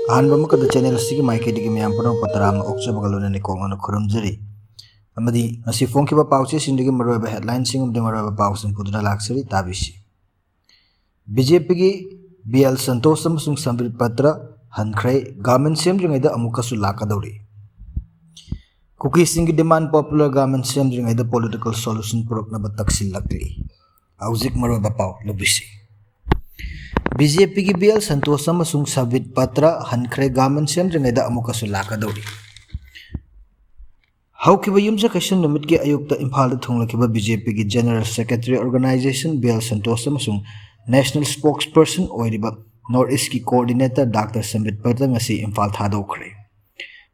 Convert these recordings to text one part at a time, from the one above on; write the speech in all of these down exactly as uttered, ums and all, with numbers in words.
ꯑꯍꯥꯟꯕ ꯑꯃꯈꯛꯇ ꯆꯦꯅꯦꯜ ꯑꯁꯤꯒꯤ ꯃꯥꯏꯀꯩꯗꯒꯤ ꯃꯌꯥꯝ ꯄꯨꯝꯅꯃꯛꯄꯨ ꯇꯔꯥꯝꯅ ꯑꯣꯛꯆꯕꯒ ꯂꯣꯏꯅꯅ ꯀꯣꯛꯅꯅ ꯈꯨꯔꯨꯝꯖꯔꯤ꯫ ꯑꯃꯗꯤ ꯉꯁꯤ ꯐꯣꯡꯈꯤꯕ ꯄꯥꯎꯆꯦꯁꯤꯡꯗꯒꯤ ꯃꯔꯨꯑꯣꯏꯕ ꯍꯦꯗꯂꯥꯏꯟꯁꯤꯡ ꯑꯃꯗꯤ ꯃꯔꯨꯑꯣꯏꯕ ꯄꯥꯎꯁꯤꯡ ꯄꯨꯗꯨꯅ ꯂꯥꯛꯆꯔꯤ, ꯇꯥꯕꯤꯁꯤ꯫ ꯕꯤ ꯖꯦ ꯄꯤꯒꯤ ꯕꯤ ꯑꯦꯜ ꯁꯟꯇꯣꯁ ꯑꯃꯁꯨꯡ ꯁꯝꯕꯤꯠ ꯄꯇ꯭ꯔ ꯍꯟꯈ꯭ꯔꯦ, ꯒꯚꯔꯟꯃꯦꯟ ꯁꯦꯝꯗ꯭ꯔꯤꯉꯩꯗ ꯑꯃꯨꯛꯀꯁꯨ ꯂꯥꯛꯀꯗꯧꯔꯤ꯫ ꯀꯨꯀꯤꯁꯤꯡꯒꯤ ꯗꯤꯃꯥꯟ ꯄꯣꯄꯨꯂꯔ ꯒꯚꯔꯟꯃꯦꯟ ꯁꯦꯝꯗ꯭ꯔꯤꯉꯩꯗ ꯄꯣꯂꯤꯇꯤꯀꯦꯜ ꯁꯣꯂꯨꯁꯟ ꯄꯨꯔꯛꯅꯕ ꯇꯛꯁꯤꯜꯂꯛꯂꯤ꯫ ꯍꯧꯖꯤꯛ ꯃꯔꯨꯑꯣꯏꯕ ꯄꯥꯎ ꯂꯧꯕꯤꯁꯤ꯫ ꯕꯤ ꯖꯦ ꯄꯤꯒꯤ ꯕꯤ ꯑꯦꯜ ꯁꯟꯇꯣꯁ ꯑꯃꯁꯨꯡ ꯁꯝꯕꯤꯠ ꯄꯇ꯭ꯔ ꯍꯟꯈ꯭ꯔꯦ, ꯒꯚꯔꯟꯃꯦꯟ ꯁꯦꯝꯗ꯭ꯔꯤꯉꯩꯗ ꯑꯃꯨꯛꯀꯁꯨ ꯂꯥꯛꯀꯗꯧꯔꯤ꯫ ꯍꯧꯈꯤꯕ ꯌꯨꯝꯁꯀꯩꯁ ꯅꯨꯃꯤꯠꯀꯤ ꯑꯌꯨꯛꯇ ꯏꯝꯐꯥꯜꯗ ꯊꯨꯡꯂꯈꯤꯕ ꯕꯤ ꯖꯦ ꯄꯤꯒꯤ general secretary organisation B L Santosh ꯑꯃꯁꯨꯡ ꯅꯦꯁꯅꯦꯜ ꯁ꯭ꯄꯣꯛꯁ ꯄꯔꯁꯟ ꯑꯣꯏꯔꯤꯕ ꯅꯣꯔꯠ ꯏꯁꯀꯤ ꯀꯣꯑꯣꯔꯗꯤꯅꯦꯇꯔ ꯗꯥꯛꯇꯔ ꯁꯝꯕꯤꯠ ꯄꯇ꯭ꯔ ꯉꯁꯤ ꯏꯝꯐꯥꯜ ꯊꯥꯗꯣꯛꯈ꯭ꯔꯦ꯫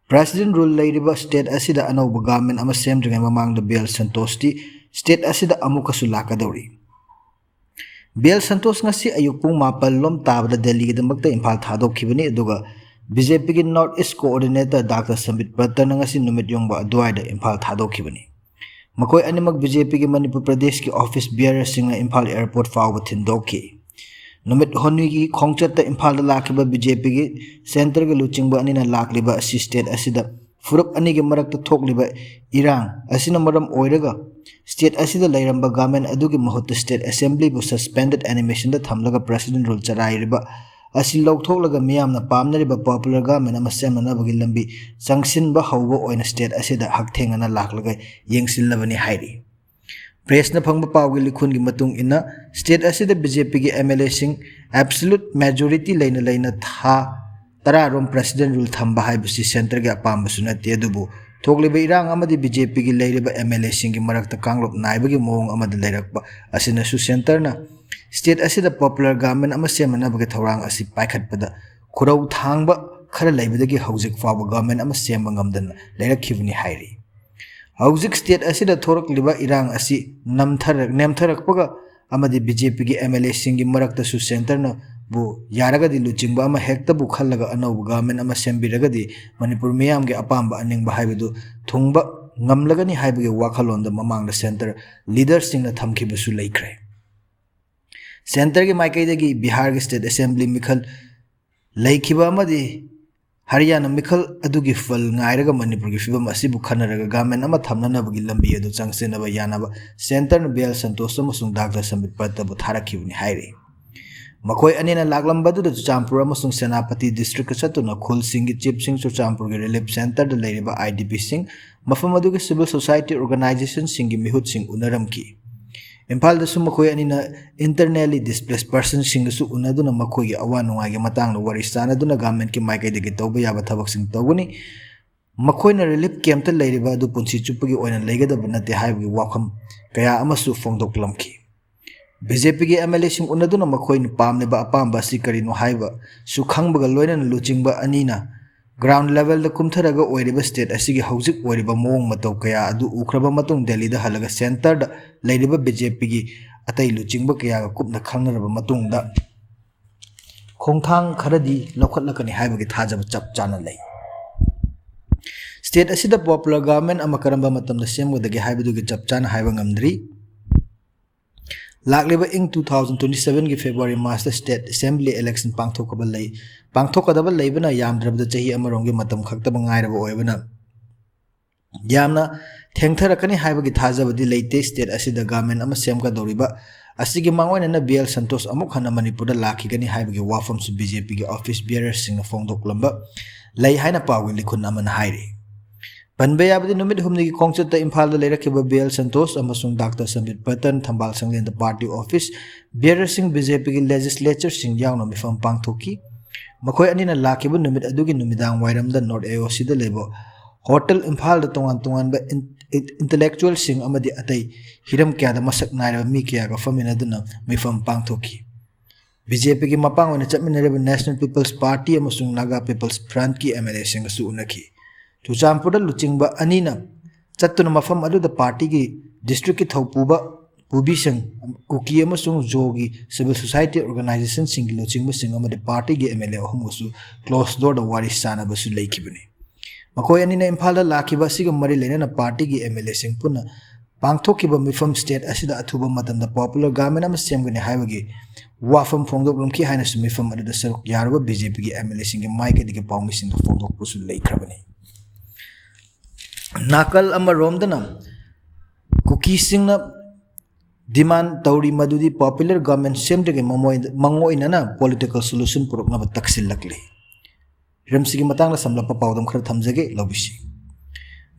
ꯄ꯭ꯔꯦꯁꯤꯗꯦꯟꯠ ꯔꯨꯜ ꯂꯩꯔꯤꯕ ꯁ꯭ꯇꯦꯠ ꯑꯁꯤꯗ ꯑꯅꯧꯕ ꯒꯚꯔꯟꯃꯦꯟ ꯑꯃ ꯁꯦꯝꯗ꯭ꯔꯤꯉꯩ ꯃꯃꯥꯡꯗ ꯕꯤ ꯑꯦꯜ ꯁꯟꯇꯣꯁꯇꯤ ꯁ꯭ꯇꯦꯠ ꯑꯁꯤꯗ ꯑꯃꯨꯛꯀꯁꯨ ꯂꯥꯛꯀꯗꯧꯔꯤ꯫ ꯕꯤ ꯑꯦꯜ ꯁꯟꯇꯣꯁ ꯉꯁꯤ ꯑꯌꯨꯛ ꯄꯨꯡ ꯃꯥꯄꯜ ꯂꯣꯝ ꯇꯥꯕꯗ ꯗꯦꯜꯂꯤꯒꯤꯗꯃꯛꯇ ꯏꯝꯐꯥꯜ ꯊꯥꯗꯣꯛꯈꯤꯕꯅꯤ, ꯑꯗꯨꯒ ꯕꯤ ꯖꯦ ꯄꯤꯒꯤ ꯅꯣꯔꯠ ꯏꯁ ꯀꯣꯑꯣꯔꯗꯤꯅꯦꯇꯔ ꯗꯥꯛꯇꯔ ꯁꯝꯕꯤꯠ ꯄꯇ꯭ꯔꯅ ꯉꯁꯤ ꯅꯨꯃꯤꯠ ꯌꯨꯡꯕ ꯑꯗꯨꯋꯥꯏꯗ ꯏꯝꯐꯥꯜ ꯊꯥꯗꯣꯛꯈꯤꯕꯅꯤ꯫ ꯃꯈꯣꯏ ꯑꯅꯤꯃꯛ ꯕꯤ ꯖꯦ ꯄꯤꯒꯤ ꯃꯅꯤꯄꯨꯔ ꯄ꯭ꯔꯗꯦꯁꯀꯤ ꯑꯣꯐꯤꯁ ꯕꯤꯌꯔꯔꯁꯤꯡꯅ ꯏꯝꯐꯥꯜ ꯑꯦꯌꯔꯄꯣꯔꯠ ꯐꯥꯎꯕ ꯊꯤꯟꯗꯣꯛꯈꯤ꯫ ꯅꯨꯃꯤꯠ ꯍꯨꯝꯅꯤꯒꯤ ꯈꯣꯡꯆꯠꯇ ꯏꯝꯐꯥꯜꯗ ꯂꯥꯛꯈꯤꯕ ꯕꯤ ꯖꯦ ꯄꯤꯒꯤ ꯁꯦꯟꯇꯔꯒꯤ ꯂꯨꯆꯤꯡꯕ ꯑꯅꯤꯅ ꯂꯥꯛꯂꯤꯕ ꯑꯁꯤ ꯁ꯭ꯇꯦꯠ ꯑꯁꯤꯗ ꯐꯨꯔꯨꯞ ꯑꯅꯤꯒꯤ ꯃꯔꯛꯇ ꯊꯣꯛꯂꯤꯕ ꯏꯔꯥꯡ ꯑꯁꯤꯅ ꯃꯔꯝ ꯑꯣꯏꯔꯒ ꯁ꯭ꯇꯦꯠ ꯑꯁꯤꯗ ꯂꯩꯔꯝꯕ ꯒꯚꯔꯟꯃꯦꯟ ꯑꯗꯨꯒꯤ ꯃꯍꯨꯠꯇ ꯁ꯭ꯇꯦꯠ ꯑꯦꯁꯦꯝꯕ꯭ꯂꯤꯕꯨ ꯁꯁꯄꯦꯟꯗꯦꯗ ꯑꯦꯅꯤꯃꯦꯁꯟꯗ ꯊꯝꯂꯒ ꯄ꯭ꯔꯦꯁꯤꯗꯦꯟꯠ ꯔꯨꯜ ꯆꯂꯥꯏꯔꯤꯕ ꯑꯁꯤ ꯂꯧꯊꯣꯛꯂꯒ ꯃꯤꯌꯥꯝꯅ ꯄꯥꯝꯅꯔꯤꯕ ꯄꯣꯄꯨꯂꯔ ꯒꯚꯔꯟꯃꯦꯟ ꯑꯃ ꯁꯦꯝꯅꯅꯕꯒꯤ ꯂꯝꯕꯤ ꯆꯪꯁꯤꯟꯕ ꯍꯧꯕ ꯑꯣꯏꯅ ꯁ꯭ꯇꯦꯠ ꯑꯁꯤꯗ ꯍꯛꯊꯦꯡꯅꯅ ꯂꯥꯛꯂꯒ ꯌꯦꯡꯁꯤꯜꯂꯕꯅꯤ ꯍꯥꯏꯔꯤ꯫ ꯄ꯭ꯔꯦꯁꯅ ꯐꯪꯕ ꯄꯥꯎꯒꯤ ꯂꯤꯈꯨꯟꯒꯤ ꯃꯇꯨꯡ ꯏꯟꯅ, ꯁ꯭ꯇꯦꯠ ꯑꯁꯤꯗ ꯕꯤ ꯖꯦ ꯄꯤꯒꯤ ꯑꯦꯝ ꯑꯦꯜ ꯑꯦꯁꯤꯡ ꯑꯦꯕꯁꯣꯂꯨꯠ ꯃꯦꯖꯣꯔꯤꯇꯤ ꯂꯩꯅ ꯂꯩꯅ ꯊꯥ ꯇꯔꯥꯔꯣꯝ ꯄ꯭ꯔꯦꯁꯤꯗꯦꯟꯠ ꯔꯨꯜ ꯊꯝꯕ ꯍꯥꯏꯕꯁꯤ ꯁꯦꯟꯇꯔꯒꯤ ꯑꯄꯥꯝꯕꯁꯨ ꯅꯠꯇꯦ, ꯑꯗꯨꯕꯨ ꯊꯣꯛꯂꯤꯕ ꯏꯔꯥꯡ ꯑꯃꯗꯤ ꯕꯤ ꯖꯦ ꯄꯤꯒꯤ ꯂꯩꯔꯤꯕ ꯑꯦꯝ ꯑꯦꯜ ꯑꯦꯁꯤꯡꯒꯤ ꯃꯔꯛꯇ ꯀꯥꯡꯂꯨꯞ ꯅꯥꯏꯕꯒꯤ ꯃꯑꯣꯡ ꯑꯃꯗ ꯂꯩꯔꯛꯄ ꯑꯁꯤꯅꯁꯨ ꯁꯦꯟꯇꯔꯅ ꯁ꯭ꯇꯦꯠ ꯑꯁꯤꯗ ꯄꯣꯄꯨꯂꯔ ꯒꯚꯔꯟꯃꯦꯟ ꯑꯃ ꯁꯦꯝꯅꯅꯕꯒꯤ ꯊꯧꯔꯥꯡ ꯑꯁꯤ ꯄꯥꯏꯈꯠꯄꯗ ꯈꯨꯔꯧ ꯊꯥꯡꯕ ꯈꯔ ꯂꯩꯕꯗꯒꯤ ꯍꯧꯖꯤꯛ ꯐꯥꯎꯕ ꯒꯚꯔꯟꯃꯦꯟ ꯑꯃ ꯁꯦꯝꯕ ꯉꯝꯗꯅ ꯂꯩꯔꯛꯈꯤꯕꯅꯤ ꯍꯥꯏꯔꯤ꯫ ꯍꯧꯖꯤꯛ ꯁ꯭ꯇꯦꯠ ꯑꯁꯤꯗ ꯊꯣꯔꯛꯂꯤꯕ ꯏꯔꯥꯡ ꯑꯁꯤ ꯅꯝꯊꯔꯛ-, ꯅꯦꯝꯊꯔꯛꯄꯒ ꯑꯃꯗꯤ ꯕꯤ ꯖꯦ ꯄꯤꯒꯤ ꯑꯦꯝ ꯑꯦꯜ ꯑꯦꯁꯤꯡꯒꯤ ꯃꯔꯛꯇꯁꯨ ꯁꯦꯟꯇꯔꯅꯕꯨ ꯌꯥꯔꯒꯗꯤ ꯂꯨꯆꯤꯡꯕ ꯑꯃ ꯍꯦꯛꯇꯕꯨ ꯈꯜꯂꯒ ꯑꯅꯧꯕ ꯒꯚꯔꯟꯃꯦꯟ ꯑꯃ ꯁꯦꯝꯕꯤꯔꯒꯗꯤ ꯃꯅꯤꯄꯨꯔ ꯃꯤꯌꯥꯝꯒꯤ ꯑꯄꯥꯝꯕ ꯑꯅꯤꯡꯕ ꯍꯥꯏꯕꯗꯨ ꯊꯨꯡꯕ ꯉꯝꯂꯒꯅꯤ ꯍꯥꯏꯕꯒꯤ ꯋꯥꯈꯜꯂꯣꯟꯗ ꯃꯃꯥꯡꯗ ꯁꯦꯟꯇꯔ ꯂꯤꯗꯔꯁꯤꯡꯅ ꯊꯝꯈꯤꯕꯁꯨ ꯂꯩꯈ꯭ꯔꯦ꯫ ꯁꯦꯟꯇꯔꯒꯤ ꯃꯥꯏꯀꯩꯗꯒꯤ ꯕꯤꯍꯥꯔꯒꯤ ꯁ꯭ꯇꯦꯠ ꯑꯦꯁꯦꯝꯕ꯭ꯂꯤ ꯃꯤꯈꯜ ꯂꯩꯈꯤꯕ ꯑꯃꯗꯤ ꯍꯔꯤꯌꯥꯅꯥ ꯃꯤꯈꯜ ꯑꯗꯨꯒꯤ ꯐꯜ ꯉꯥꯏꯔꯒ ꯃꯅꯤꯄꯨꯔꯒꯤ ꯐꯤꯕꯝ ꯑꯁꯤꯕꯨ ꯈꯟꯅꯔꯒ ꯒꯥꯃꯦꯟ ꯑꯃ ꯊꯝꯅꯅꯕꯒꯤ ꯂꯝꯕꯤ ꯑꯗꯨ ꯆꯪꯁꯤꯟꯅꯕ ꯌꯥꯅꯕ ꯁꯦꯟꯇꯔꯅ ꯕꯤ ꯑꯦꯜ ꯁꯟꯇꯣꯁ ꯑꯃꯁꯨꯡ ꯗꯥꯛꯇꯔ ꯁꯝꯕꯤꯠ ꯄꯟꯇꯕꯨ ꯊꯥꯔꯛꯈꯤꯕꯅꯤ ꯍꯥꯏꯔꯤ꯫ ꯃꯈꯣꯏ ꯑꯅꯤꯅ ꯂꯥꯛꯂꯝꯕ ꯑꯗꯨꯗ ꯆꯨꯔꯆꯥꯟꯄꯨꯔ ꯑꯃꯁꯨꯡ ꯁꯦꯅꯥꯄꯇꯤ ꯗꯤꯁꯇ꯭ꯔꯤꯛꯇ ꯆꯠꯇꯨꯅ ꯈꯨꯜꯁꯤꯡꯒꯤ ꯆꯤꯐꯁꯤꯡ, ꯆꯨꯔꯆꯥꯟꯄꯨꯔꯒꯤ ꯔꯤꯂꯤꯐ ꯁꯦꯟꯇꯔꯗ ꯂꯩꯔꯤꯕ ꯑꯥꯏ ꯗꯤ ꯄꯤꯁꯤꯡ, ꯃꯐꯝ ꯑꯗꯨꯒꯤ ꯁꯤꯚꯤꯜ ꯁꯣꯁꯥꯏꯇꯤ ꯑꯣꯔꯒꯅꯥꯏꯖꯦꯁꯟꯁꯤꯡꯒꯤ ꯃꯤꯍꯨꯠꯁꯤꯡ ꯎꯅꯔꯝꯈꯤ꯫ ꯏꯝꯐꯥꯜꯗꯁꯨ ꯃꯈꯣꯏ ꯑꯅꯤꯅ internally displaced personꯁꯤꯡꯒꯁꯨ ꯎꯅꯗꯨꯅ ꯃꯈꯣꯏꯒꯤ ꯑꯋꯥ ꯅꯨꯡꯉꯥꯏꯒꯤ ꯃꯇꯥꯡꯗ ꯋꯥꯔꯤ ꯁꯥꯅꯗꯨꯅ ꯒꯥꯃꯦꯟꯀꯤ ꯃꯥꯏꯀꯩꯗꯒꯤ ꯇꯧꯕ ꯌꯥꯕ ꯊꯕꯛꯁꯤꯡ ꯇꯧꯒꯅꯤ꯫ ꯃꯈꯣꯏꯅ ꯔꯤꯂꯤꯐ ꯀꯦꯝꯞꯇ ꯂꯩꯔꯤꯕ ꯑꯗꯨ ꯄꯨꯟꯁꯤ ꯆꯨꯞꯄꯒꯤ ꯑꯣꯏꯅ ꯂꯩꯒꯗꯕ ꯅꯠꯇꯦ ꯍꯥꯏꯕꯒꯤ ꯋꯥꯐꯝ ꯀꯌꯥ ꯑꯃꯁꯨ ꯐꯣꯡꯗꯣꯛꯂꯝꯈꯤ꯫ ꯕꯤ ꯖꯦ ꯄꯤꯒꯤ ꯑꯦꯝ ꯑꯦꯜ ꯑꯦꯁꯤꯡ ꯎꯅꯗꯨꯅ ꯃꯈꯣꯏꯅ ꯄꯥꯝꯂꯤꯕ ꯑꯄꯥꯝꯕ ꯑꯁꯤ ꯀꯔꯤꯅꯣ ꯍꯥꯏꯕꯁꯨ ꯈꯪꯕꯒ ꯂꯣꯏꯅꯅ ꯂꯨꯆꯤꯡꯕ ꯑꯅꯤꯅ ground levelꯗ ꯀꯨꯝꯊꯔꯒ ꯑꯣꯏꯔꯤꯕ state ꯑꯁꯤꯒꯤ ꯍꯧꯖꯤꯛ ꯑꯣꯏꯔꯤꯕ ꯃꯑꯣꯡ ꯃꯇꯧ ꯀꯌꯥ ꯑꯗꯨ ꯎꯈ꯭ꯔꯕ ꯃꯇꯨꯡ ꯗꯦꯜꯂꯤꯗ ꯍꯜꯂꯒ ꯁꯦꯟꯇꯔꯗ ꯂꯩꯔꯤꯕ ꯕꯤ ꯖꯦ ꯄꯤꯒꯤ ꯑꯇꯩ ꯂꯨꯆꯤꯡꯕ ꯀꯌꯥꯒ ꯀꯨꯞꯅ ꯈꯪꯅꯔꯕ ꯃꯇꯨꯡꯗ ꯈꯣꯡꯊꯥꯡ ꯈꯔꯗꯤ ꯂꯧꯈꯠꯂꯛꯀꯅꯤ ꯍꯥꯏꯕꯒꯤ ꯊꯥꯖꯕ ꯆꯞ ꯆꯥꯅ ꯂꯩ꯫ State ꯑꯁꯤꯗ popular government ꯑꯃ ꯀꯔꯝꯕ ꯃꯇꯝꯗ ꯁꯦꯝꯒꯗꯒꯦ ꯍꯥꯏꯕꯗꯨꯒꯤ ꯆꯞ ꯆꯥꯅ ꯍꯥꯏꯕ ꯉꯝꯗ꯭ꯔꯤ꯫ ꯂꯥꯛꯂꯤꯕ ꯏꯪ two thousand twenty sevenꯒꯤ February Marchꯇ state assembly election ꯄꯥꯡꯊꯣꯛꯀꯕ ꯂꯩ ꯄꯥꯡꯊꯣꯛꯀꯗꯕ ꯂꯩꯕꯅ ꯌꯥꯝꯗ꯭ꯔꯕꯗ ꯆꯍꯤ ꯑꯃꯔꯣꯝꯒꯤ ꯃꯇꯝ ꯈꯛꯇꯃꯛ ꯉꯥꯏꯔꯕ ꯑꯣꯏꯕꯅ ꯌꯥꯝꯅ ꯊꯦꯡꯊꯔꯛꯀꯅꯤ ꯍꯥꯏꯕꯒꯤ ꯊꯥꯖꯕꯗꯤ ꯂꯩꯇꯦ꯫ State ꯑꯁꯤꯗ government ꯑꯃ ꯁꯦꯝꯒꯗꯧꯔꯤꯕ ꯑꯁꯤꯒꯤ ꯃꯥꯡꯑꯣꯏꯅꯅ ꯕꯤ ꯑꯦꯜ ꯁꯟꯇꯣꯁ ꯑꯃꯨꯛ ꯍꯟꯅ ꯃꯅꯤꯄꯨꯔꯗ ꯂꯥꯛꯈꯤꯒꯅꯤ ꯍꯥꯏꯕꯒꯤ ꯋꯥꯐꯝꯁꯨ ꯕꯤ ꯖꯦ ꯄꯤꯒꯤ office bearerꯁꯤꯡꯅ ꯐꯣꯡꯗꯣꯛꯂꯝꯕ ꯂꯩ ꯍꯥꯏꯅ ꯄꯥꯎꯒꯤ ꯂꯤꯈꯨꯟ ꯑꯃꯅ ꯍꯥꯏꯔꯤ꯫ ꯄꯟꯕ ꯌꯥꯕꯗꯤ ꯅꯨꯃꯤꯠ ꯍꯨꯝꯅꯤꯒꯤ ꯈꯣꯡꯆꯠꯇ ꯏꯝꯐꯥꯜꯗ ꯂꯩꯔꯛꯈꯤꯕ ꯕꯤ ꯑꯦꯜ ꯁꯟꯇꯣꯁ ꯑꯃꯁꯨꯡ ꯗꯥꯛꯇꯔ ꯁꯝꯕꯤꯠ ꯄꯟꯇꯟ ꯊꯝꯕꯥꯜ ꯁꯪꯂꯦꯟꯗ party office bearerꯁꯤꯡ, ꯕꯤ ꯖꯦ ꯄꯤꯒꯤ legislatureꯁꯤꯡ ꯌꯥꯎꯅ ꯃꯤꯐꯝ ꯄꯥꯡꯊꯣꯛꯈꯤ꯫ ꯃꯈꯣꯏ ꯑꯅꯤꯅ ꯂꯥꯛꯈꯤꯕ ꯅꯨꯃꯤꯠ ꯑꯗꯨꯒꯤ ꯅꯨꯃꯤꯗꯥꯡ ꯋꯥꯏꯔꯝꯗ North A O Cꯗ ꯂꯩꯕ hotel ꯏꯝꯐꯥꯜꯗ ꯇꯣꯉꯥꯟ ꯇꯣꯉꯥꯟꯕ in-, intellectualꯁꯤꯡ ꯑꯃꯗꯤ ꯑꯇꯩ ꯍꯤꯔꯝ ꯀꯌꯥꯗ ꯃꯁꯛ ꯅꯥꯏꯔꯕ ꯃꯤ ꯀꯌꯥꯒ ꯐꯝꯃꯤꯟꯅꯗꯨꯅ ꯃꯤꯐꯝ ꯄꯥꯡꯊꯣꯛꯈꯤ꯫ ꯕꯤ ꯖꯦ ꯄꯤꯒꯤ ꯃꯄꯥꯡ ꯑꯣꯏꯅ ꯆꯠꯃꯤꯟꯅꯔꯤꯕ National People's Party ꯑꯃꯁꯨꯡ Naga People's Frontꯀꯤ ꯑꯦꯝ ꯑꯦꯜ ꯑꯦꯁꯤꯡꯒꯁꯨ ꯎꯅꯈꯤ꯫ ꯆꯨꯔꯆꯥꯟꯄꯨꯔꯗ ꯂꯨꯆꯤꯡꯕ ꯑꯅꯤꯅ ꯆꯠꯇꯨꯅ ꯃꯐꯝ ꯑꯗꯨꯗ partyꯒꯤ districtꯀꯤ ꯊꯧꯄꯨꯕ, ꯄꯨꯕꯤꯁꯤꯡ, ꯀꯨꯀꯤ ꯑꯃꯁꯨꯡ ꯖꯣꯒꯤ civil society organizationꯁꯤꯡꯒꯤ ꯂꯨꯆꯤꯡꯕꯁꯤꯡ ꯑꯃꯗꯤ partyꯒꯤ ꯑꯦꯝ ꯑꯦꯜ ꯑꯦ ꯑꯍꯨꯝꯒꯁꯨ closed doorꯗ ꯋꯥꯔꯤ ꯁꯥꯅꯕꯁꯨ ꯂꯩꯈꯤꯕꯅꯤ꯫ ꯃꯈꯣꯏ ꯑꯅꯤꯅ ꯏꯝꯐꯥꯜꯗ ꯂꯥꯛꯈꯤꯕ ꯑꯁꯤꯒ ꯃꯔꯤ ꯂꯩꯅꯅ partyꯒꯤ ꯑꯦꯝ ꯑꯦꯜ ꯑꯦꯁꯤꯡ ꯄꯨꯟꯅ ꯄꯥꯡꯊꯣꯛꯈꯤꯕ ꯃꯤꯐꯝ state ꯑꯁꯤꯗ ꯑꯊꯨꯕ ꯃꯇꯝꯗ popular government ꯑꯃ ꯁꯦꯝꯒꯅꯤ ꯍꯥꯏꯕꯒꯤ ꯋꯥꯐꯝ ꯐꯣꯡꯗꯣꯛꯂꯝꯈꯤ ꯍꯥꯏꯅꯁꯨ ꯃꯤꯐꯝ ꯑꯗꯨꯗ ꯁꯔꯨꯛ ꯌꯥꯔꯨꯕ ꯕꯤ ꯖꯦ ꯄꯤꯒꯤ ꯑꯦꯝ ꯑꯦꯜ ꯑꯦꯁꯤꯡꯒꯤ ꯃꯥꯏꯀꯩꯗꯒꯤ ꯄꯥꯎꯃꯤꯁꯤꯡꯗ ꯐꯣꯡꯗꯣꯛꯄꯁꯨ ꯂꯩꯈ꯭ꯔꯕꯅꯤ꯫ ꯅꯥꯀꯜ ꯑꯃꯔꯣꯝꯗꯅ ꯀꯨꯀꯤꯁꯤꯡꯅ demand ꯇꯧꯔꯤ ꯃꯗꯨꯗꯤ popular government ꯁꯦꯝꯗ꯭ꯔꯤꯉꯩ ꯃꯃꯣꯏ-, ꯃꯥꯡꯑꯣꯏꯅꯅ political solution ꯄꯨꯔꯛꯅꯕ ꯇꯛꯁꯤꯜꯂꯛꯂꯤ꯫ ꯍꯤꯔꯝꯁꯤꯒꯤ ꯃꯇꯥꯡꯗ ꯁꯝꯂꯞꯄ ꯄꯥꯎꯗꯝ ꯈꯔ ꯊꯝꯖꯒꯦ, ꯂꯧꯕꯤꯁꯤ꯫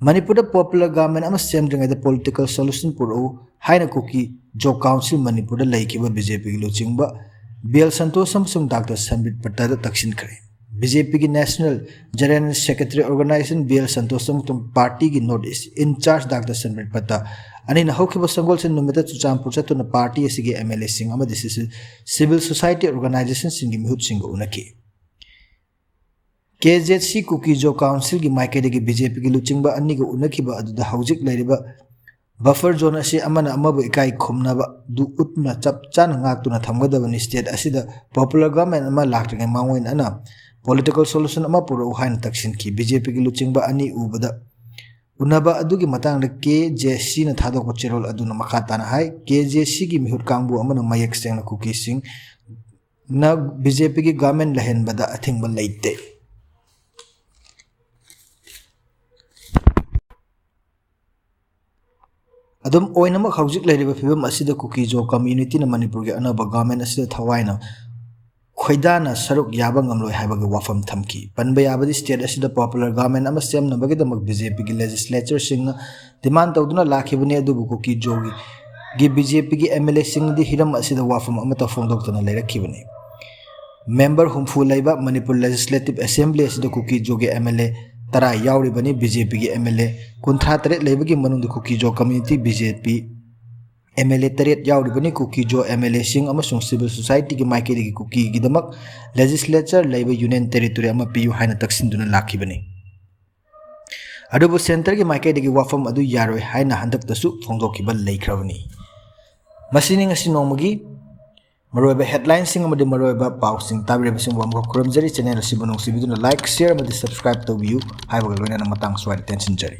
ꯃꯅꯤꯄꯨꯔꯗ popular government ꯑꯃ ꯁꯦꯝꯗ꯭ꯔꯤꯉꯩꯗ political solution ꯄꯨꯔꯛꯎ ꯍꯥꯏꯅ ꯀꯨꯀꯤ ꯖꯣ ꯀꯥꯎꯟꯁꯤꯜ ꯃꯅꯤꯄꯨꯔꯗ ꯂꯩꯈꯤꯕ ꯕꯤ ꯖꯦ ꯄꯤꯒꯤ ꯂꯨꯆꯤꯡꯕ ꯕꯤ ꯑꯦꯜ ꯁꯟꯇꯣꯁ ꯑꯃꯁꯨꯡ ꯗꯥꯛꯇꯔ ꯁꯟꯕꯤꯠ ꯄꯠꯇꯗ ꯇꯛꯁꯤꯟꯈ꯭ꯔꯦ꯫ ꯕꯤ ꯖꯦ ꯄꯤꯒꯤ National General Secretary Organization B L Santosh ꯑꯃꯁꯨꯡ ꯄꯥꯔꯇꯤꯒꯤ North East in charge doctor Sambit Patra ꯑꯅꯤꯅ ꯍꯧꯈꯤꯕ ꯁꯪꯒꯣꯜꯁꯦꯟ ꯅꯨꯃꯤꯠꯇ ꯆꯨꯔꯆꯥꯟꯄꯨꯔ ꯆꯠꯇꯨꯅ ꯄꯥꯔꯇꯤ ꯑꯁꯤꯒꯤ ꯑꯦꯝ ꯑꯦꯜ ꯑꯦꯁꯤꯡ ꯑꯃꯗꯤ ꯁꯤꯁꯤ-, civil society organizationꯁꯤꯡꯒꯤ ꯃꯤꯍꯨꯠꯁꯤꯡꯒ ꯎꯅꯈꯤ꯫ ꯀꯦ ꯖꯦ ꯁꯤ ꯀꯨꯀꯤ ꯖꯣ ꯀꯥꯎꯟꯁꯤꯜꯒꯤ ꯃꯥꯏꯀꯩꯗꯒꯤ ꯕꯤ ꯖꯦ ꯄꯤꯒꯤ ꯂꯨꯆꯤꯡꯕ ꯑꯅꯤꯒ ꯎꯅꯈꯤꯕ ꯑꯗꯨꯗ ꯍꯧꯖꯤꯛ ꯂꯩꯔꯤꯕ buffer zone ꯑꯁꯤ ꯑꯃꯅ ꯑꯃꯕꯨ ꯏꯀꯥꯏ ꯈꯨꯝꯅꯕꯗꯨ ꯎꯠꯇꯨꯅ ꯆꯞ ꯆꯥꯅ ꯉꯥꯛꯇꯨꯅ ꯊꯝꯒꯗꯕꯅꯤ꯫ State ꯑꯁꯤꯗ popular government ꯑꯃ ꯂꯥꯛꯇ꯭ꯔꯤꯉꯩ ꯃꯥꯡꯑꯣꯏꯅꯅ political solution ꯑꯃ ꯄꯨꯔꯛꯎ ꯍꯥꯏꯅ ꯇꯛꯁꯤꯟꯈꯤ꯫ ꯕꯤ ꯖꯦ ꯄꯤꯒꯤ ꯂꯨꯆꯤꯡꯕ ꯑꯅꯤ ꯎꯕꯗ, ꯎꯅꯕ ꯑꯗꯨꯒꯤ ꯃꯇꯥꯡꯗ ꯀꯦ ꯖꯦ ꯁꯤꯅ ꯊꯥꯗꯣꯛꯄ ꯆꯦꯔꯣꯜ ꯑꯗꯨꯅ ꯃꯈꯥ ꯇꯥꯅ ꯍꯥꯏ, ꯀꯦ ꯖꯦ ꯁꯤꯒꯤ ꯃꯤꯍꯨꯠ ꯀꯥꯡꯕꯨ ꯑꯃꯅ ꯃꯌꯦꯛ ꯁꯦꯡꯅ ꯀꯨꯀꯤꯁꯤꯡꯅ ꯕꯤ ꯖꯦ ꯄꯤꯒꯤ government ꯂꯩꯍꯟꯕꯗ ꯑꯊꯤꯡꯕ ꯂꯩꯇꯦ꯫ ꯑꯗꯨꯝ ꯑꯣꯏꯅꯃꯛ, ꯍꯧꯖꯤꯛ ꯂꯩꯔꯤꯕ ꯐꯤꯕꯝ ꯑꯁꯤꯗ ꯀꯨꯀꯤ ꯖꯣ communityꯅ ꯃꯅꯤꯄꯨꯔꯒꯤ ꯑꯅꯧꯕ government ꯑꯁꯤꯗ ꯊꯋꯥꯏꯅ ꯈꯣꯏꯗꯥꯅ ꯁꯔꯨꯛ ꯌꯥꯕ ꯉꯝꯂꯣꯏ ꯍꯥꯏꯕꯒꯤ ꯋꯥꯐꯝ ꯊꯝꯈꯤ꯫ ꯄꯟꯕ ꯌꯥꯕꯗꯤ, state ꯑꯁꯤꯗ popular government ꯑꯃ ꯁꯦꯝꯅꯕꯒꯤꯗꯃꯛ ꯕꯤ ꯖꯦ ꯄꯤꯒꯤ legislatorꯁꯤꯡꯅ demand ꯇꯧꯗꯨꯅ ꯂꯥꯛꯈꯤꯕꯅꯤ, ꯑꯗꯨꯕꯨ ꯀꯨꯀꯤ ꯖꯣꯒꯤ, ꯒꯤ ꯕꯤ ꯖꯦ ꯄꯤꯒꯤ ꯑꯦꯝ ꯑꯦꯜ ꯑꯦꯁꯤꯡꯅꯗꯤ ꯍꯤꯔꯝ ꯑꯁꯤꯗ ꯋꯥꯐꯝ ꯑꯃꯠꯇ ꯐꯣꯡꯗꯣꯛꯇꯅ ꯂꯩꯔꯛꯈꯤꯕꯅꯤ꯫ Member ꯍꯨꯝꯐꯨ ꯂꯩꯕ ꯃꯅꯤꯄꯨꯔ Legislative Assembly ꯑꯁꯤꯗ ꯀꯨꯀꯤ ꯖꯣꯒꯤ ꯑꯦꯝ ꯑꯦꯜ ꯑꯦ ꯇꯔꯥ ꯌꯥꯎꯔꯤꯕꯅꯤ꯫ ꯕꯤ ꯖꯦ ꯄꯤꯒꯤ ꯑꯦꯝ ꯑꯦꯜ ꯑꯦ ꯀꯨꯟꯊ꯭ꯔꯥ ꯇꯔꯦꯠ ꯂꯩꯕꯒꯤ ꯃꯅꯨꯡꯗ ꯀꯨꯀꯤ ꯖꯣ community B J P M L A ꯇꯔꯦꯠ ꯌꯥꯎꯔꯤꯕꯅꯤ꯫ ꯀꯨꯀꯤ ꯖꯣ ꯑꯦꯝ ꯑꯦꯜ ꯑꯦꯁꯤꯡ ꯑꯃꯁꯨꯡ civil societyꯒꯤ ꯃꯥꯏꯀꯩꯗꯒꯤ ꯀꯨꯀꯤꯒꯤꯗꯃꯛ legislature ꯂꯩꯕ union territory ꯑꯃ ꯄꯤꯌꯨ ꯍꯥꯏꯅ ꯇꯛꯁꯤꯟꯗꯨꯅ ꯂꯥꯛꯈꯤꯕꯅꯤ꯫ ꯑꯗꯨꯕꯨ centreꯒꯤ ꯃꯥꯏꯀꯩꯗꯒꯤ ꯋꯥꯐꯝ ꯑꯗꯨ ꯌꯥꯔꯣꯏ ꯍꯥꯏꯅ ꯍꯟꯗꯛꯇꯁꯨ ꯐꯣꯡꯗꯣꯛꯈꯤꯕ ꯂꯩꯈ꯭ꯔꯕꯅꯤ꯫ ꯃꯁꯤꯅꯤ ꯉꯁꯤ ꯅꯣꯡꯃꯒꯤ ꯃꯔꯨꯑꯣꯏꯕ headlineꯁꯤꯡ ꯑꯃꯗꯤ ꯃꯔꯨꯑꯣꯏꯕ ꯄꯥꯎꯁꯤꯡ꯫ ꯇꯥꯕꯤꯔꯤꯕꯁꯤꯡꯕꯨ ꯑꯃꯨꯛ ꯈꯨꯔꯨꯝꯖꯔꯤ꯫ Channel ꯑꯁꯤꯕꯨ ꯅꯨꯡꯁꯤꯕꯤꯗꯨꯅ like, share ꯑꯃꯗꯤ subscribe ꯇꯧꯕꯤꯌꯨ ꯍꯥꯏꯕꯒ ꯂꯣꯏꯅꯅ ꯃꯇꯥꯡ ꯁ꯭ꯋꯥꯏꯗ ꯇꯦꯟꯁꯤꯟꯖꯔꯤ꯫